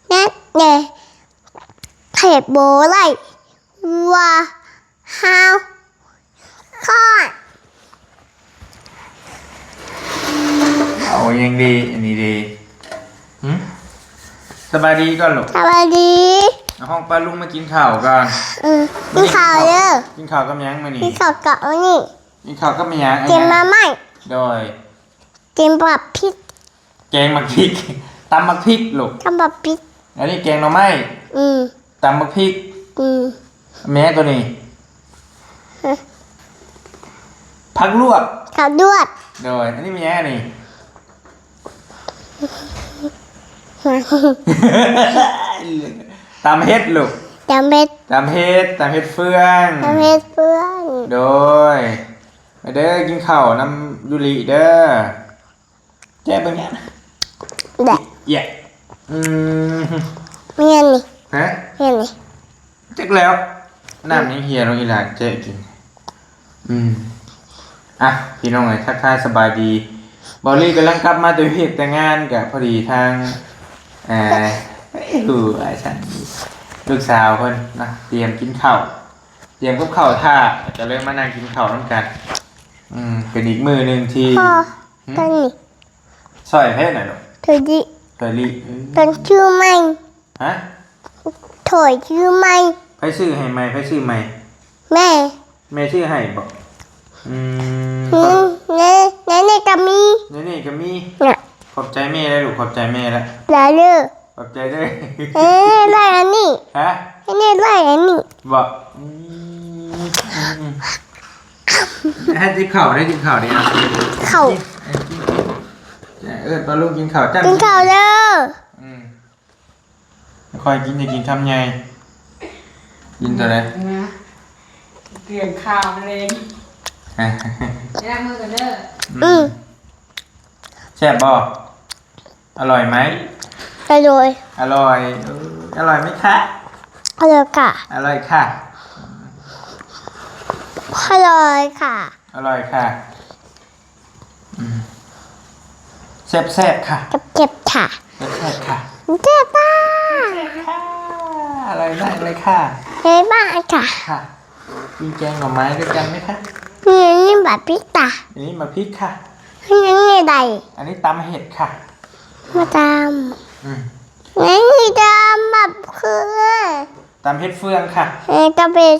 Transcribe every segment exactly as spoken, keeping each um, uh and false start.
แน่แน่เห็ดโบไล่ว่าฮาวคอน เอายังดีอันนี้ดีหึสบายดีก่อนลูก สวัสดี เอาห้องป้าลุงมากินข้าวก่อน เออกินข้าวเด้อ กินข้าวกับหยังมื้อนี้ กินข้าวกับอันนี้ กินข้าวกับหยัง กินมาม่า โดย กินแบบพริก แกงหมากพริกตำหมากพริกลูก ทำแบบพริก อันนี้แกงหน่อไม้ อืม ตำหมากพริก อืม แม่ตัวนี้ ฮะ ผักลวก ข้าวด้วย โดย อันนี้แม่นี่ตำเห็ดลูก จำเป็น ตำเห็ดตำเห็ดเฟือง จำเป็นเพื่อน โดยมาเด้อกินข้าวน้ำยูริเด้อแจ้เบิ่งเนี่ย แดะ เย้อืม เมียนนี่ ฮะ เมียนนี่ จักแล้วน้ำยังเหี่ยลงอีหลาแจ้กิน อืม อ่ะ พี่น้องเอ้ยทักทายสบายดี บอลลี่กำลังกลับมาแต่เวียกแต่งานกะพอดีทางเอ่อลูกอาจารย์ลูกสาวเพิ่นนะเตรียมกินข้าวเตรียมกับข้าวท่าก็เลยมานั่งกินข้าวนำกัน อืม เป็นอีกมื้อหนึ่งที่ พ่อตอนนี้ ซอยเพชรน่ะลูก เธอดี ตอยลี่ ตอนชื่อไม่ ฮะ ถอยชื่อไม่ ไผซื้อให้ใหม่ไผซื้อใหม่ แม่ แม่ซื้อให้บอกอืม นี่นี่นี่นี่ก็มี นี่นี่ก็มี เนี่ย ขอบใจแม่แล้วลูกขอบใจแม่แล้ว หลายเรื่อง ขอบใจเด้อ เอ้ยได้อันนี้ ฮะ อันนี้ได้อันนี้ บอกอืมอืมอืมให้กินข้าวได้กินข้าวดีอ่ะ เข่า เออตอนลูกกินข้าวจ้า กินข้าวเด้อ อืมค่อยกินอย่ากินคำใหญ่กินตัวไหน นะเปลี่ยนข่าวเลย ฮะ แยกมือกันเด้อ อืม แซ่บบ่อร่อยไหม อร่อย อร่อยเอออร่อยไหมคะ อร่อยค่ะ อร่อยค่ะ อร่อยค่ะ อร่อยค่ะอืมแซ่บแซ่บค่ะ เจ็บเจ็บค่ะ แซ่บแซ่บค่ะ เจ็บป้า ค่ะอร่อยมากเลยค่ะ เจ็บป้าค่ะ ค่ะกินแกงหน่อไม้ด้วยกันไหมคะ นี่นี่แบบพิซซ่า อันนี้มาพริกค่ะ นี่นี่ใด อันนี้ตำเห็ดค่ะ มาตาม อืม นี่นี่ตามแบบคือ ตำเห็ดเฟืองค่ะ เออจะเป็น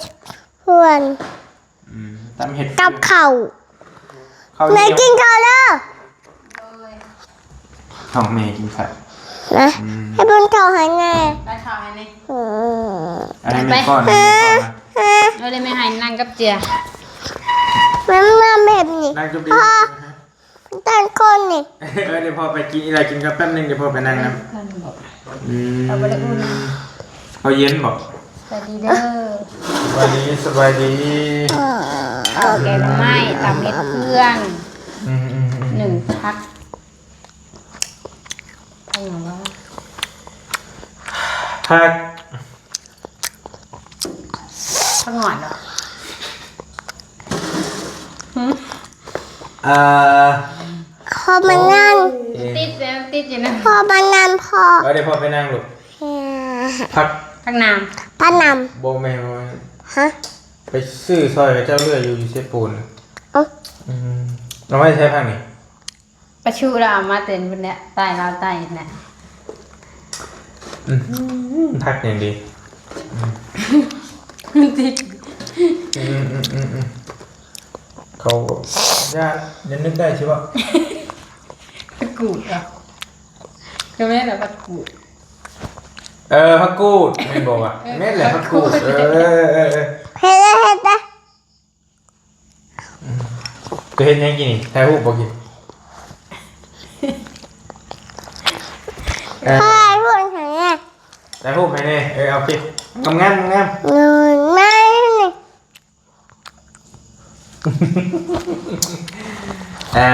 เพื่อน อืมตำเห็ด กับเข่า ข้าว แม่ เหนียว กินข้าวแล้ว ของแม่กินค่ะ นะ อืม ให้เพื่อนเข่าให้แม่ ไปข่าวให้นี่ อืม อันนี้แม่ป้อนนะแม่ป้อนนะ ฮะ เราได้ไม่ให้นั่งกับเจีย มันมาแบบนี้ นั่งจุ๊บดี พ่อต้นคนนี่ เออเดี๋ยวพ่อไปกินอะไรกินกันแป๊บนึงเดี๋ยวพ่อไปนั่งนะอืม เอาไปเลยอุ่น เอาเย็นบอก สวัสดีเด้อ สบายดีสบายดี ข้าวแกงหน่อไม้ตำเห็ดเฟือง อืมอืมอืม หนึ่งพักอะไรอย่างวะ ผัก ข้าวหงอนเหรอ เอ่อ พอมันนั่น เอ๊ะ ติดแล้วติดอยู่นะ พอมันนั่นพอ เอาเดี๋ยวพ่อไปนั่งลูก เอ่อ ผัก ข้างน้ โบแมนโบแมน ฮะ ไปซื้อซอยกับเจ้าเลือดอยู่อยู่เซปูน เอ้า อืมเอาไว้ใช้ผักนี่ ำประชุเราเอามาเต็นบนเนี้ยใต้ลาวใต้เนี่ย อืมผักอย่างดี มันติด อืมอืมอืมอืมเขาญาติยังนึกได้ใช่ปะ ตะกรูดอ่ะก็แม่นแหละตะกรูด เออผักกูดแม่นบอกว่าแม่นแหละผักกูดเออเออเออเออ เห็นแล้วเห็นแล้ว จะเห็นยังกินนี่ถ่ายรูปบอกกินเออ พ่อพูดถึงเนี่ย ถ่ายรูปให้แน่เออเอาไปงามงามงาม เงินไม่ อ่า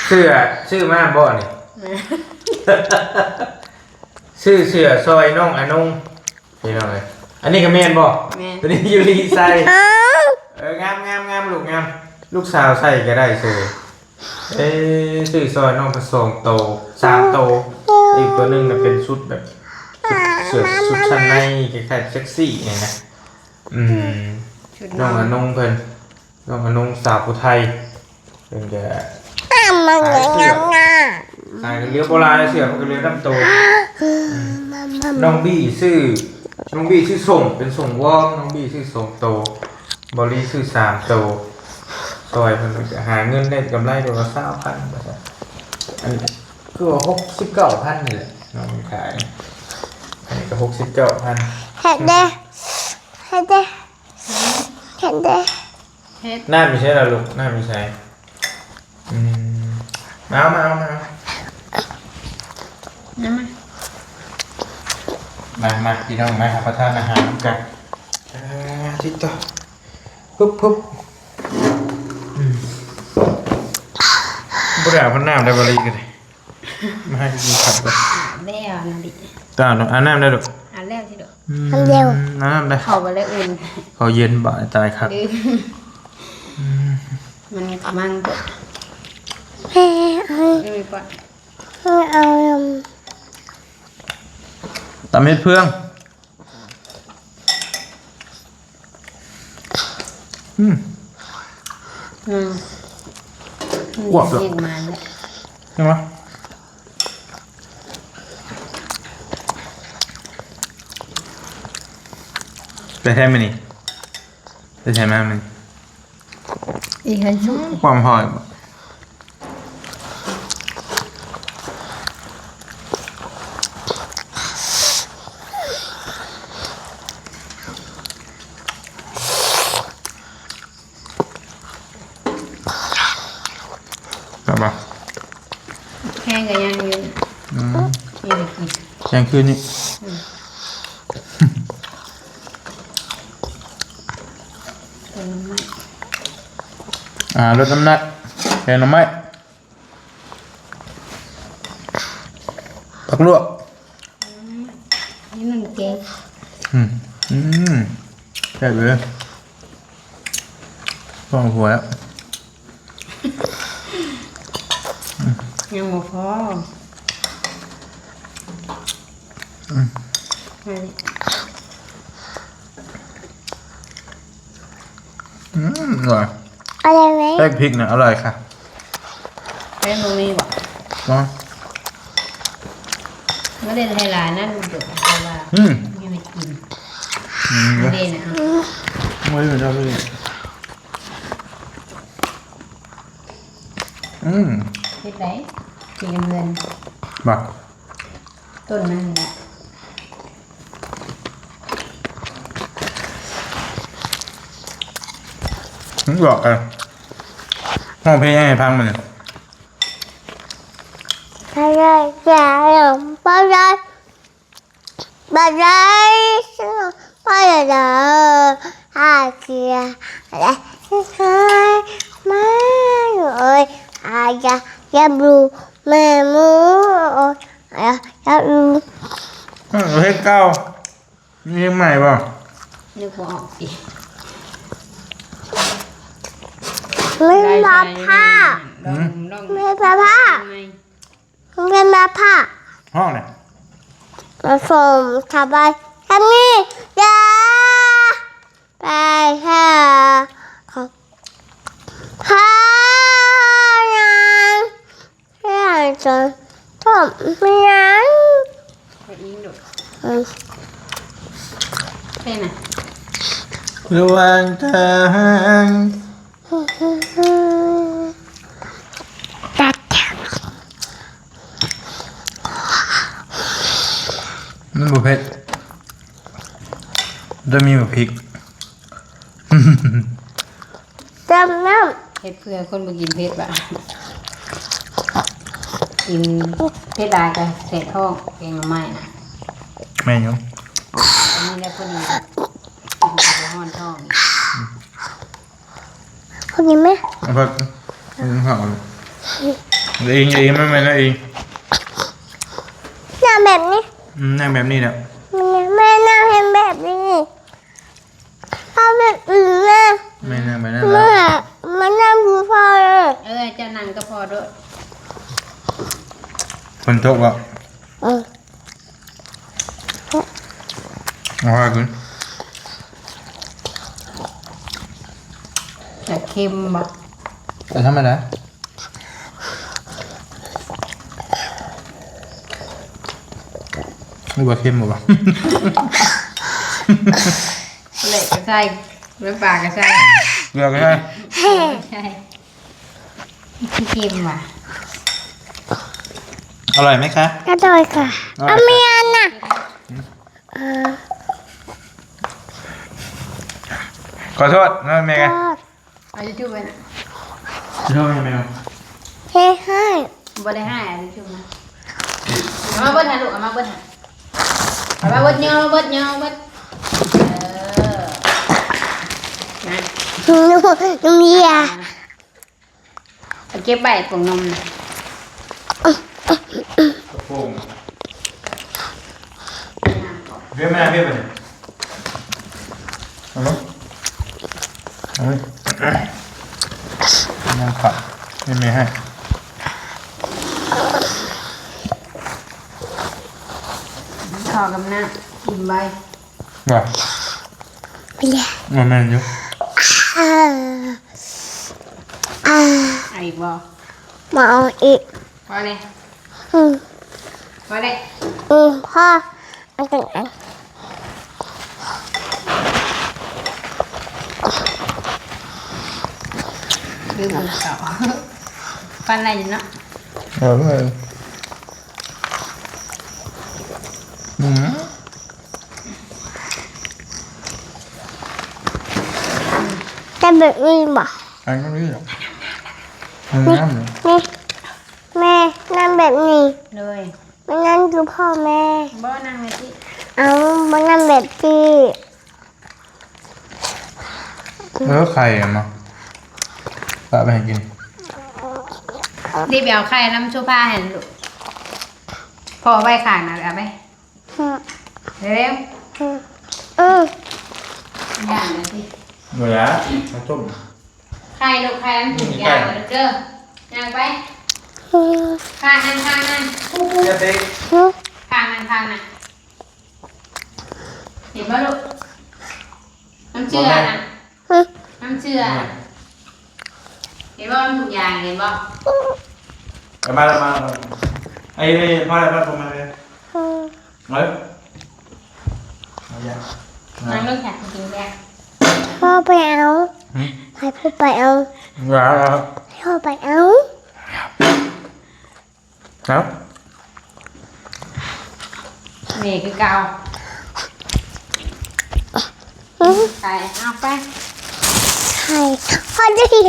เสื้อซื้อมาบ่นี่ ซื้อเสื้อซอยน้องอนงพี่น้องเอ้ยอันนี้ก็แม่นบ่ แม่น ตัวนี้อยู่รีไซ อ้าว เอองามงามงามลูกงาม ลูกสาวใส่ก็ได้เสื้อเอ้ยซื้อซอยน้องผสมโตสามโต อีกตัวหนึ่งน่ะเป็นชุดแบบชุดเสื้อชุดชั้นในคล้ายๆเซ็กซี่เนี่ยนะ อืม ชุดนอน น้องอนงเพิ่น น้องอนงสาวผู้ไทย เพิ่นก็ อ่ะมัน ขายเสื้อ ยังไงอ่ะ ขายกันเหลือบ่หลาย เสื้อมันก็เหลือนำโต น้องบี้ซื้อ น้องบี้ซื้อส่ง เป็นส่งวอร์ม น้องบี้ซื้อสองโต บอลลี่ซื้อสามโต ซอยเพิ่นก็หาเงินได้กำไรตัวละซาวพัน อันนี้คือว่าหกสิบเก้าพันนี่แหละ น้องขาย อันนี้ก็หกสิบเก้าพัน เห็นเด้ เห็นเด้ เห็นเด้ เฮ็ด น้ำมีใช้ละลูก น้ำมีใช้ อืม มาเอามาเอามาเอา น้ำมา มามาพี่น้อง มารับประทานอาหารนำกัน อ่า ทิศต่อ ปุ๊บปุ๊บ อืม บ่ได้เอาน้ำได้บ่ ลีก็ได้ มาให้กินข้าวก่อน แล้วนะดิ ตาเนาะ เอาน้ำได้ลูก เอาแล้วสิลูก อืม น้ำเดียว เอาน้ำได้ เขาบ่ได้อุ่น เขาเย็นบ่ตายครับ ดื้อ อืม มันกำลัง แม่เอา ไม่มีปะ เอา ตำเห็ดเฟือง อืม อืม อ้วกเลย เรียกมาแล้ว ใช่ไหม ได้แท้ไหมนี่ ได้แท้ไหมมัน อีกอันสุด ความหอยบ่ แบบว่า แห้งก็ยังอยู่ อืม นี่เลยกิน แกงคืนนี่ อืม เป็นน้ำมัน อ่า ลดน้ำหนัก แกงหน่อไม้ ผักลวก นี่มันแกง อืม อืม แซ่บเลย ต้องหัวแล้ว ยังบ่พอ อืม มาดิ อืม อร่อย อะไรไหม แป้งพริกเนี่ย อร่อยค่ะ แป้งบ่มีบ่ เนาะ ไม่ได้ให้หลายนะ มันเดือด แต่ว่า อืม ไม่ได้กิน อืม ไม่ได้นะ เอา ไม่ได้นะพี่ อืม เฮ็ดได กินเงิน บ่ ต้นมันแหละ มันบอกกัน ห้องเพลงยังไงพังมันเนี่ย อะไรจะลงไปได้ บ่ได้ บ่ได้ หาเสีย และสุดท้าย มาเลย อาจจะ อย่าบลู แม่มู โอ้ย อย่า อย่าบลู อืม เพลงเก่า มีเพลงใหม่เปล่า นึกบ่ออกสิ ไม่มาผ้า ลอง ลอง ไม่มาผ้า ทำไม เป็นมาผ้า ห้องเนี่ย ผสมสบายทำนี่ อย่า ไปหา ขอ หา นาง เพื่อนจน จบ ไม่ยัง ไปอิงดู อืม เพลงไหน ระหว่างทาง มันบ่เผ็ด จะมีบ่พริก จำน้ำ เฮ็ดเพื่อคนบ่กินเผ็ดบ่ กินเผ็ดหลายก็แสบท้อง แกงหน่อไม้นะ แม่นอยู่ อันนี้แหละพอดี กินกับบ่ฮ้อนท้องอีก พอดีไหม เอาผัก เอาผักเอา เอง เอง ไม่ ไม่นะเอง นั่งแบบนี้ อืม นั่งแบบนี้แหละ แม่นั่งเห็นแบบนี้ พ่อแบบอื่นแม่ ไม่นั่ง ไม่นั่ง แม่ แล้ว มานั่งดูพ่อเลย เออ จะนั่งก็พอด้วย ฝนตกบ่ เอ เอาว่ากิน แต่เค็มบ่ แต่ธรรมดา หรือว่าเค็มบ่วะ เกลือก็ใส่ น้ำปลาก็ใส่ เกลือก็ใส่ ใช่ เค็มว่ะ อร่อยไหมคะ อร่อยค่ะ อร่อยค่ะ เอาเมียน่ะ เออ ขอโทษนะแม่ ขอโทษ เอาทิชชู่ไว้นะ ขอโทษแม่ เฮ้ย ให้ บ่ได้ให้ เอาทิชชู่มา เอามาเบิดหาลูก เอามาเบิดหา เอามาเบิดเยอะ เอามาเบิดเยอะ เอามาเบิด เออ นะ หนู หนูเมีย เอาเก็บไว้ผงนมนะ กระโปรง เรียกแม่เรียกไปเนี่ย เอาไหม เอาไหม นั่งขับ ไม่มีให้ ขอกำนันกินใบ ว่า เบียร์ มันแม่นอยู่ อ่า อ่า เอาอีกบ่ มาเอาอีก พอเลย อืม พอเลย อืม พ่อ อันเป็นอัน คือของเก่า ฟันอะไรอยู่เนาะ เออ อืม แต่แบบนี้บ่ อันนี้เหรอ อันนี้เหรอ นี่ แม่นั่งแบบนี้ โดย ไม่นั่งคือพ่อแม่ บ่นั่งเลยสิ เอา บ่นั่งแบบที่ เออ ไข่อะมา ปะไปให้กิน รีบไปเอาไข่น้ำชูผ้าให้ลูก พ่อไว้ข้างนะ เอาไป อืม เร็ว อืม อืม ย่างเลยสิ เวลาข้าวต้ม ไข่ลูก ไข่มันถุงยาง นี่ไข่ เด้อ ย่างไป อืม ข้างนั้น ข้างนั้น ปุ๊บปุ๊บ เดี๋ยวเตะ อืม ข้างนั้น ข้างนั้น เห็นบ่ลูก น้ำเชื่อนะ อืม น้ำเชื่อ เห็นบ่ มันถุงยาง เห็นบ่ เอามา เอามา เอามา ไอ้นี่ พ่ออะไร พ่อโทรมาเลย อืม เฮ้ย เอาอย่าง นั่งลงค่ะ กินแยก พ่อไปเอา หืม ให้พ่อไปเอา อย่า พ่อไปเอา ครับ นี่คือเก่า อืม ใส่ เอาไป ไข่ พ่อจะกิน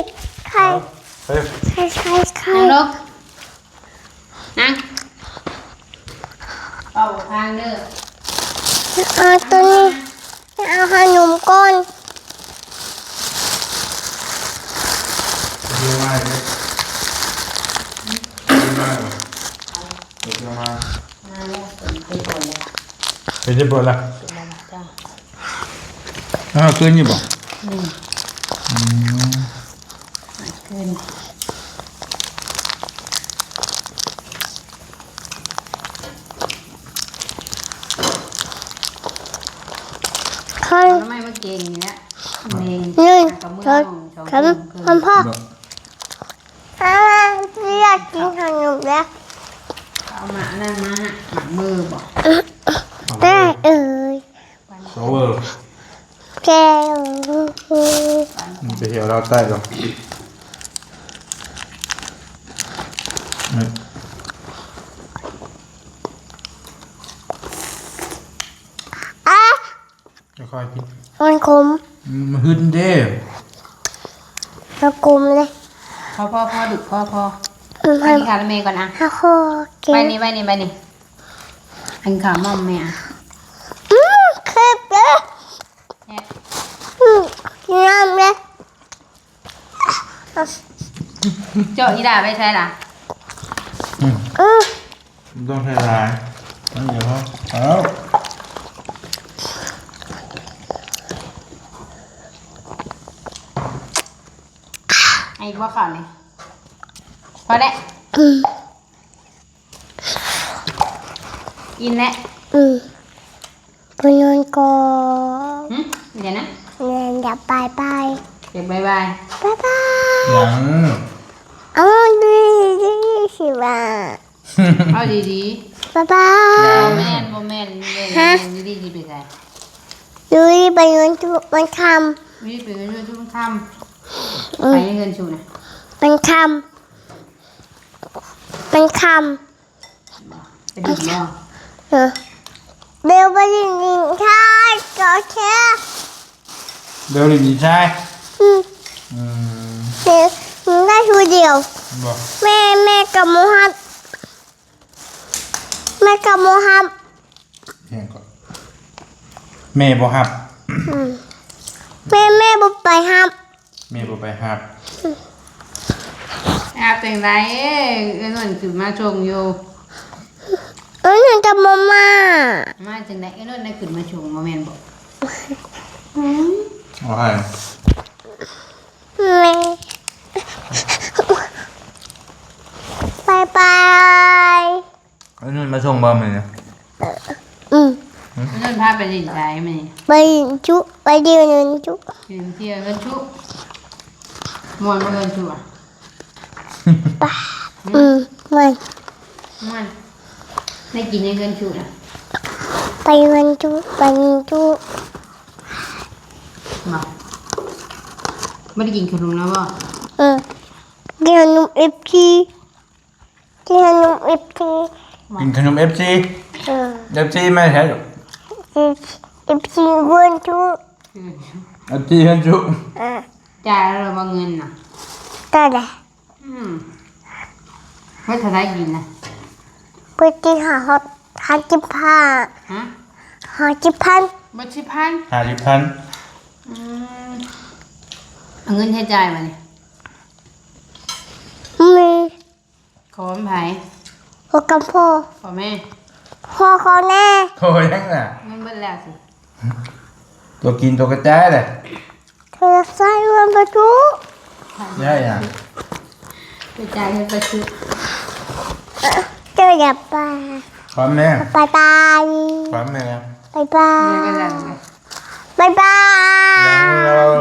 ไข่ เอา เฮ้ย ไข่ ไข่ ไข่ นั่งลง นั่ง เป่าทางเด้อ เอาตัวนี้ เอาขนมก่อน เยอะมากเลย เยอะมากเลย เดี๋ยวจะมา มาแล้ว เป็นที่บนเลย เป็นที่บนละ เป็นแล้วจ้า อ้าว คืนอยู่บ่ อืม อืม คืน เอาน้ำไม้มาเก่งนี่แหละ เน่ง หนึ่ง หากระเมือ สอง สอง สาม สาม พ่อ อ่า อยากกินขนมแล้ว เอามานั่นมาฮะ หมักมือบอก แม่เอ๋ย โอเวอร์ แก มันไปเหี่ยวลาวใต้หรอ นี่ อ่ะ ค่อยๆกิน มันขม มันหึนเด้ มันขมเลย พอพอพอดึกพอพอ อืม ไปกินข้าวแม่ก่อนอ่ะ ให้พ่อกิน ไปนี่ ไปนี่ ไปนี่ อันข้าวมอมแม่อ่ะ อืม เค็มเลย เนี่ย อืม กินน้ำเลย เจาะอีหล่าไปใช่ล่ะ อืม อืม ต้องใช้ลาย นั่นเดี๋ยวเขาเอา ไอ้พวกเขาเนี่ย พอแล้ว อืม กินแล้ว อืม ไปนอนก่อน หึ เดี๋ยวนะ เดี๋ยวบายบาย เดี๋ยวบายบาย บายบาย ยัง เอาดีดีสิว่า เอาดีๆ บายบาย บ่แม่น บ่แม่น บ่แม่น ฮะ อยู่ดีๆ ไปไส อยู่ดีไปนอนทุกวันค่ำ อยู่ดีไปนอนทุกวันค่ำ อืม ไปเฮือนสูนะ วันค่ำ วันค่ำ ไปดินบ่ เออ เบลไปดินดินชายก็แค่ เบลเล่นดินทราย อืม อืม เดี๋ยวหนูได้ชุดเดียว บ่ แม่ แม่กับโมฮับ แม่กับโมฮับ เพียงก่อน แม่บ่ฮับ อืม แม่ แม่บ่ไปฮับ แม่บ่ไปฮับ ฮับจั่งใด เอื้อยนวลขึ้นมาส่งอยู่ เอื้อยนวลกับโมมา มาจั่งใด เอื้อยนวลได้ขึ้นมาส่งบ่แม่นบ่ อืม เอาให้ แม่ บายบาย เอื้อยนวลมาส่งบ่มื้อนี้ อืม เอื้อยนวลพาไปเล่นไสมื้อนี้ ไปจุ ไปเดินจุ เล่นเที่ยวกันจุ ม่วนบ่กันจุอะ ปะ อืม ม่วน ม่วน ได้กินในเฮือนจุนะ ไปวันจุ ไปวันจุ บ่ บ่ได้กินขนมแล้วบ่ เออ เดี๋ยวหนูเอฟซี ที่ขนมเอฟซี กินขนมเอฟซี เออ เอฟซีมาใช่หรอ เอฟซีเพื่อนชุ อืม เอฟซีเพื่อนชุ เออ จ่ายแล้วบ่เงินน่ะ จ่ายแล้ว อืม เมื่อเท่าไหร่กินนะ เพื่อที่หาฮอดห้าสิบห้า ฮะ ห้าสิบพัน บ่สิบพัน ห้าสิบพัน อืม เอาเงินให้จ่ายมานี่ มี ขอไผ ขอกับพ่อ ขอแม่ พ่อขอแม่ โอ้ยยังน่ะ เงินเบิดแล้วสิ ตัวกินตัวกระจายเลย โทรศัพท์รวมประตู ได้อ่ะ กระจายให้ประตู เจออย่าไป พร้อมแม่ บายบาย พร้อมแม่นะ บายบาย ไม่เป็นไรเลย บายบาย ยังไม่ลง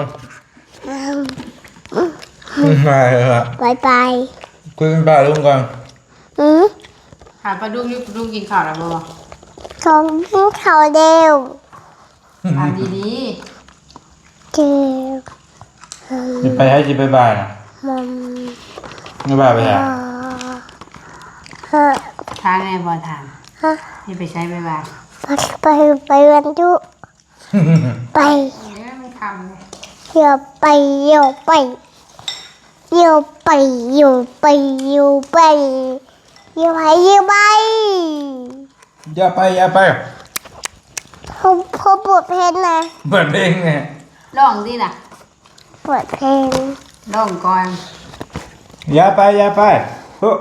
ไม่เป็นไรละ บายบาย คุยกันบ่ายลุงก่อน อืม หาปลาดุกอยู่ ปลาดุกกินข้าวแล้วบ่ ของกินข้าวเร็ว ถามดีๆ เร็ว สิไปให้สิไปบ่ายน่ะ มัน ไม่บ่ายไปไหน เออ เออ ถามไงบ่ถาม ฮะ สิไปใช้บ่ายๆ ไป ไป ไปวันจุ ไป เดี๋ยวมันคำเลย อย่าไป อย่าไป อย่าไป อย่าไป อย่าไป อย่าไป อย่าไป อย่าไป อย่าไป พ่อ พ่อเปิดเพลงนะ เปิดเพลงไง ร้องสิล่ะ เปิดเพลง ร้องก่อน อย่าไป อย่าไป เฮ้อ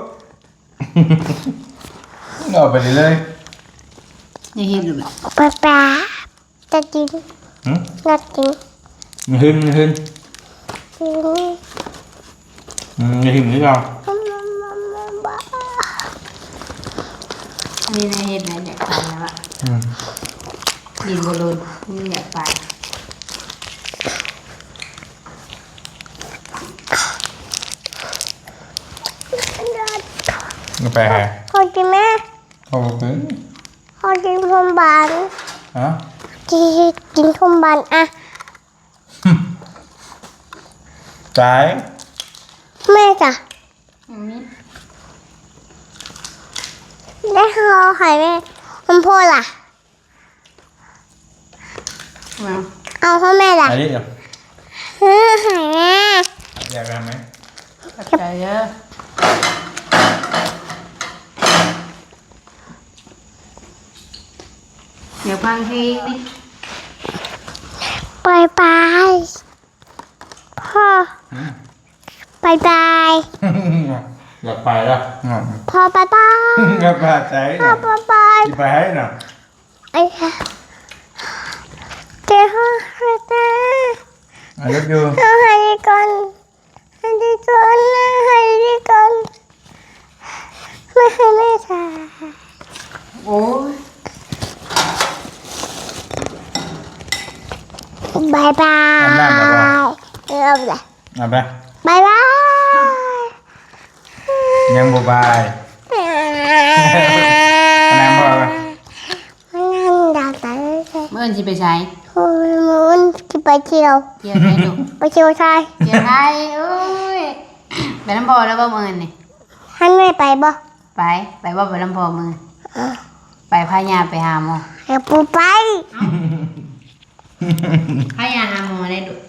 เอาไปเลย อย่าเฮ็ดลูก ป๊าป๊า จะกิน หืม อยากกิน อย่าหึง อย่าหึง กิน อืม อย่าหึงนี่เรา อันนี้นายเฮ็ดนะ อยากไปแล้วอะ อืม กินบ่ลด นี่อยากไป ไปหา ขอกินแม่ ขอบคุณ ขอกินส้มบาน ฮะ กิน กินส้มบานอะ จ่าย แม่จ้ะ อืม ได้ห่อไข่แม่ มันพูดล่ะ เอา เอาพ่อแม่ล่ะ อันนี้เดี๋ยว เออ ไข่แม่ อยากได้ไหม ขอบใจเด้อ เดี๋ยวฟังเพลงดิ บายบาย พ่อ อืม บายบาย อยากไปแล้ว อืม พ่อบายบาย อยากไปใจ พ่อบายบาย สิไปให้น่ะ ไอ้ค่ะ เดี๋ยวพ่อให้แม่ I love you เอาให้ดีก่อน ให้ดีก่อนนะ ให้ดีก่อน ไม่ให้แม่ถ่าย โอ้ย บายบาย อาบน้ำแล้วบ่ เออ เอาไป เอาไป บายบาย ยังบ่บาย อันนั้นบ่ มันนั่งด่ากันเลย มื้ออื่นสิไปไส มื้ออื่นสิไปเที่ยว เที่ยวไสลูก ไปเที่ยวไทย เที่ยวไทย โอ้ย ไปนำพ่อแล้วบ่มื้ออื่นนี่ ท่านไม่ไปบ่ ไป ไปบ่ ไปนำพ่อมื้อ เออ ไปพาย่าไปหาหมอ อย่าปูไป พาย่าหาหมอได้ลูก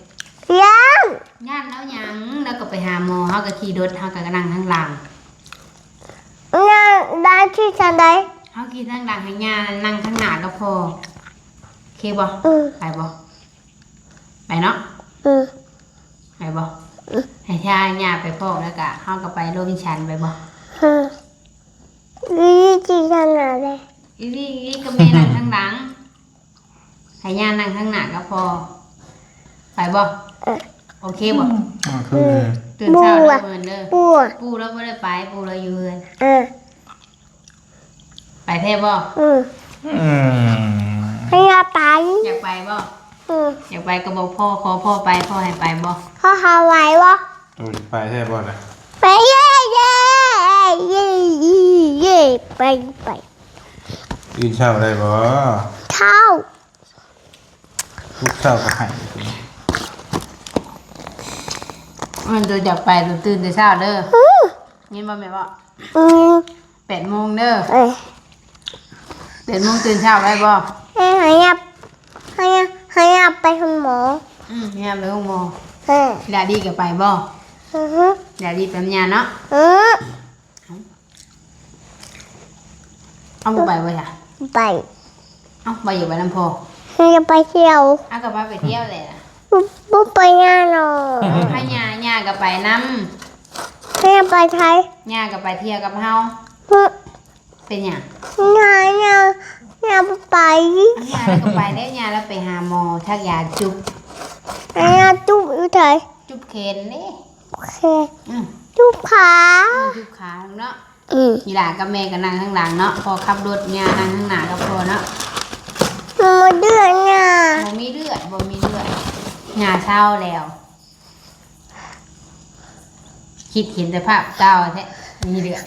ยัง ย่านแล้วหยัง แล้วก็ไปหาหมอ เฮาก็ขี่รถ เฮาก็นั่งข้างหลัง นั่งได้ที่ทางใด เฮาขี่ข้างหลัง ให้ย่านั่งข้างหน้าก็พอ โอเคบ่ อืม ไปบ่ ไปเนาะ อืม ไปบ่ อืม ให้ย่า ย่าไปพร้อมแล้วก็ เฮาก็ไปโรบินสัน ไปบ่ อืม อีที่ทางไหนเลย อีนี่ อีนี่ก็แม่นั่งข้างหลัง ให้ย่านั่งข้างหน้าก็พอ ไปบ่ เออ โอเคบ่ อืม อ่า คือ ตื่นเช้าเด้อ ปู่อะ มื้ออื่นเด้อ ปู่อะ ปู่แล้วบ่ได้ไป ปู่แล้วอยู่เฮือน เออ ไปแท้บ่ อืม อืม ให้ย่าไป อยากไปบ่ อืม อยากไปก็บอกพ่อ ขอพ่อไป พ่อให้ไปบ่ พ่อหาไหวบ่ โอ้ย ไปแท้บ่ล่ะ ไปเย่เย่ เย่ เย่ เย่ ไป ไป ตื่นเช้าได้บ่ เช้า ทุกเช้าก็ให้ มันตัวอยากไปตัวตื่นแต่เช้าเด้อ อืม ยินบ่แม่บ่ อืม แปดโมงเด้อ เอ้ย แปดโมงตื่นเช้าได้บ่ เอ้ย ให้ย่า ให้ย่า ให้ย่าไปหาหมอ อืม ย่าไปหาหมอ เอ้ย ดาดีก็ไปบ่ อือฮึ ดาดีไปนำย่าเนาะ อือ เอาบ่ไปบ่จ้ะ ไป เอาบ่อยากไปนำพ่อ อยากไปเที่ยว เอาก็พาไปเที่ยวแหละ บ่ บ่ไปย่าหรอก พาย่า ย่าก็ไปนำ ย่าไปไทย ย่าก็ไปเที่ยวกับเฮา อือ เป็นหยัง ย่า ย่า ย่าบ่ไป ย่าแล้วก็ไปแล้ว ย่าแล้วไปหาหมอ ชักยาจุ๊บ ย่าจุ๊บอยู่ไทย จุ๊บแขนเด้ โอเค อืม จุ๊บขา อืม จุ๊บขาเนาะ อืม อีหล่ากับแม่ก็นั่งข้างหลังเนาะ พ่อขับรถ ย่านั่งข้างหน้ากับพ่อเนาะ บ่มีเลือดนะ บ่มีเลือด บ่มีเลือด ย่าเซาแล้ว คิดเห็นแต่ภาพเก่าแท้ มีเลือด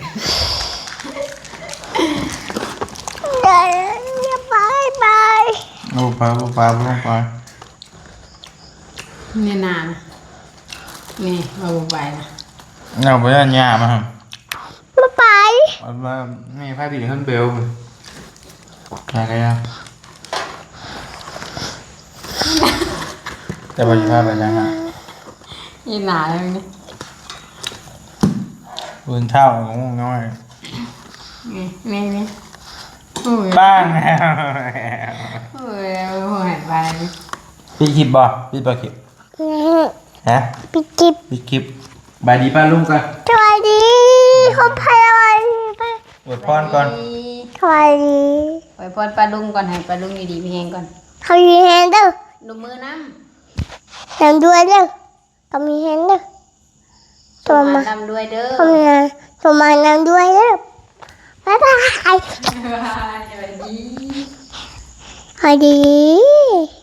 เดี๋ยวจะไป ไป โอ้ ไป ไป ไป ไป นี่นาน นี่ ว่าบ่ไปนะ เอาไปย่านย่ามาครับ บ่ไป เอามา นี่พาไปเฮือนเบล อะไรอะ แต่ว่าสิพาไปทางไหน นี่หนาเลยนี่ ปืนเท่าของน้อย นี่ นี่ นี่ โอ้ย บ้างแล้ว โอ้ย โอ้ย หายไป ปิดคลิปบ่ ปิดบ่คลิป ฮะ ปิดคลิป ปิดคลิป บายดีป้าลุงก่อน สวัสดี ขอพายวัน อวยพรก่อน สวัสดี อวยพรป้าลุงก่อน ให้ป้าลุงอยู่ดีมีแฮงก่อน เขาอยู่แฮงเด้อ นมมือนำ นำด้วยเด้อ ก็มีแฮงเด้อ โชคหมานร่ำรวยเด้อ โชคหมาน โชคหมานร่ำรวยเด้อ บ๊ายบาย บ๊ายบาย สวัสดี สวัสดี